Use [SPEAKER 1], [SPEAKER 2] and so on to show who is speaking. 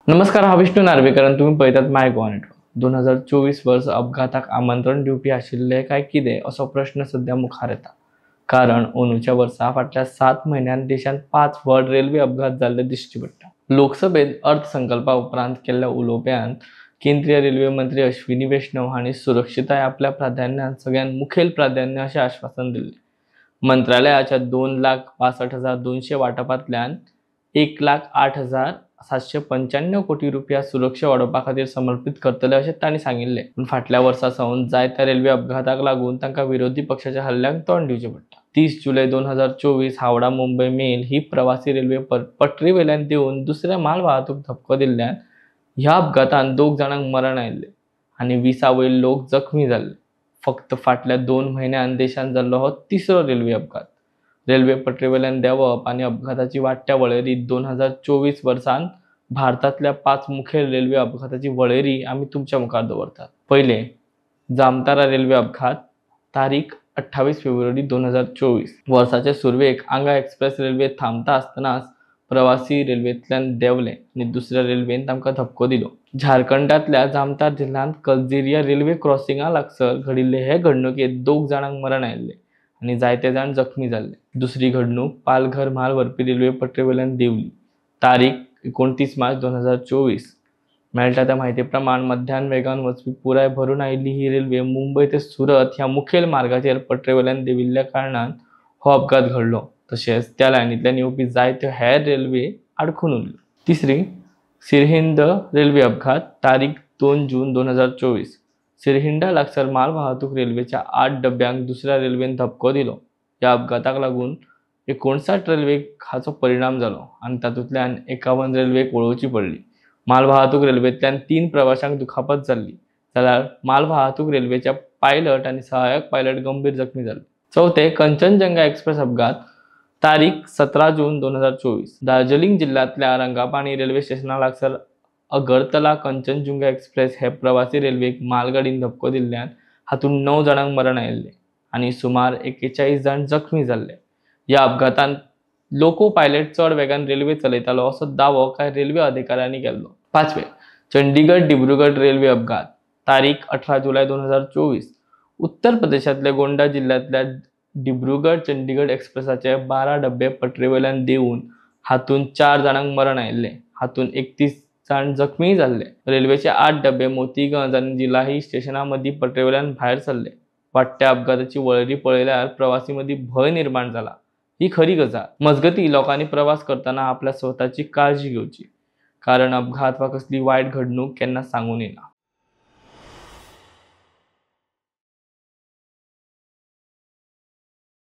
[SPEAKER 1] नमस्कार, हांव विष्णू नार्वेकर आनी तुमी पळयतात माय गोवा नेटवर्क. 2024 वर्स अपघाताक आमंत्रण दिवपी आशिल्लें काय कितें असो प्रश्न सद्या मुखार येता. कारण अंदूच्या वर्सा फाटल्या 7 म्हयन्यांत देशांत 5 व्हड रेल्वे अपघात जाल्ले दिश्टी पडटा. लोकसभेत अर्थसंकल्पा उपरांत केल्ल्या उलोवप्यांत केंद्रीय रेल्वे मंत्री अश्विनी वैष्णव हांणी सुरक्षितताय आपल्या प्राधान्यांत सगळ्यांत मुखेल प्राधान्य अशें आश्वासन दिल्लें. मंत्रालयाच्या 2,62,200 वांटपांतल्यान 1,08,795 कोटी रुपया सुरक्षा वाडोवपा खातीर समर्पीत करतले अशें तांणी सांगिल्लें. पूण फाटल्या वर्सा सावन जायत्या रेल्वे अपघाताक लागून तांकां विरोधी पक्षाच्या हल्ल्यांक तोंड दिवचें पडटा. 30 जुलय 2024 हावडा मुंबय मेल ही प्रवासी रेल्वे पटरी वयल्यान देंवून दुसऱ्या माल वाहतूक धपको दिल्ल्यान ह्या अपघातांत 2 जाणांक मरण आयिल्लें आनी 20 वयर लोक जखमी जाल्ले. फक्त फाटल्या 2 म्हयन्यांत देशांत जाल्लो हो तिसरो रेल्वे अपघात. रेल्वे पटरी वयल्यान देंवप आनी अपघाताची वाडट्या वळेरी 2024 वर्सांत भारतांतल्या 5 मुखेल रेल्वे अपघाताची वळेरी आमी तुमच्या मुखार दवरतात. पयलें, जामतारा रेल्वे अपघात, तारीख 28 फेब्रुवारी 2024. वर्साचे सुरवेक आंगा एक्सप्रेस रेल्वे थांबता आसतनाच प्रवासी रेल्वेंतल्यान देंवले आनी दुसऱ्या रेल्वेन तांकां धपको दिलो. झारखंडांतल्या जामतार जिल्ल्यांत कलझिरिया रेल्वे क्रॉसिंगा लागसर घडिल्ले हे घडणुकेंत 2 जाणांक मरण आयिल्लें आनी जायते जाण जखमी जाल्ले. दुसरी घडणूक पालघर म्हाल व्हरपी रेल्वे पटरे वयल्यान देंवली, तारीख 29 मार्च 2024. मेळटा त्या म्हायती प्रमाण मध्यान वेगान वचपी पुराय भरून आयिल्ली ही रेल्वे मुंबय ते सुरत ह्या मुखेल मार्गाचेर पटरे वयल्यान देंविल्ल्या कारणान हो अपघात घडलो. तशेंच त्या लायनींतल्यान येवपी जायत्यो हेर रेल्वे आडखून उरल्यो. तिसरी, सिरहिंद रेल्वे अपघात, तारीख 2 जून 2024. सिरहिंडा लागसर माल वाहतूक रेल्वेच्या 8 डब्यांक दुसऱ्या रेल्वेन धपको दिलो. ह्या अपघाताक लागून 59 रेल्वेक हाचो परिणाम जालो आनी तातूंतल्यान 51 रेल्वेक वळोवची पडली. माल वाहतूक रेल्वेंतल्यान 3 प्रवाशांक दुखापत जाल्ली, जाल्यार माल वाहतूक रेल्वेच्या पायलट आनी सहायक पायलट गंभीर जखमी जाले. चवथें, कंचनजंगा एक्सप्रेस अपघात, तारीख 17 जून 2024. दार्जिलिंग जिल्ल्यांतल्या रंगापाणी रेल्वे स्टेशना लागसर अगरतला कंचनजुंगा एक्सप्रेस हे प्रवासी रेल्वेक मालगाडीन धपको दिल्ल्यान हातूंत 9 जाणांक मरण आयिल्लें आनी सुमार 41 जाण जखमी जाल्ले. ह्या अपघातांत लोको पायलट चड वेगान रेल्वे चलयतालो असो दावो कांय रेल्वे अधिकाऱ्यांनी केल्लो. पांचवें, चंडीगड डिब्रुगड रेल्वे अपघात, तारीख 18 जुलय 2024. उत्तर प्रदेशांतल्या गोंडा जिल्ल्यांतल्या डिब्रुगड चंडीगड एक्सप्रेसाचे 12 डब्बे पटरे वयल्यान देंवून हातूंत 4 जाणांक मरण आयिल्लें. हातूंत 31 जाण जखमीय जाल्ले. रेल्वेचे 8 डब्बे मोतीगंज आनी जिलाही स्टेशना मदीं पटरे वयल्यान भायर सरले. वाडट्या अपघाताची वळेरी पळयल्यार प्रवासी मदीं भंय निर्माण जाला ही खरी गजाल. मजगतीं, लोकांनी प्रवास करतना आपल्या स्वताची काळजी घेवची, कारण अपघात वा कसली वायट घडणूक केन्ना सांगून येना.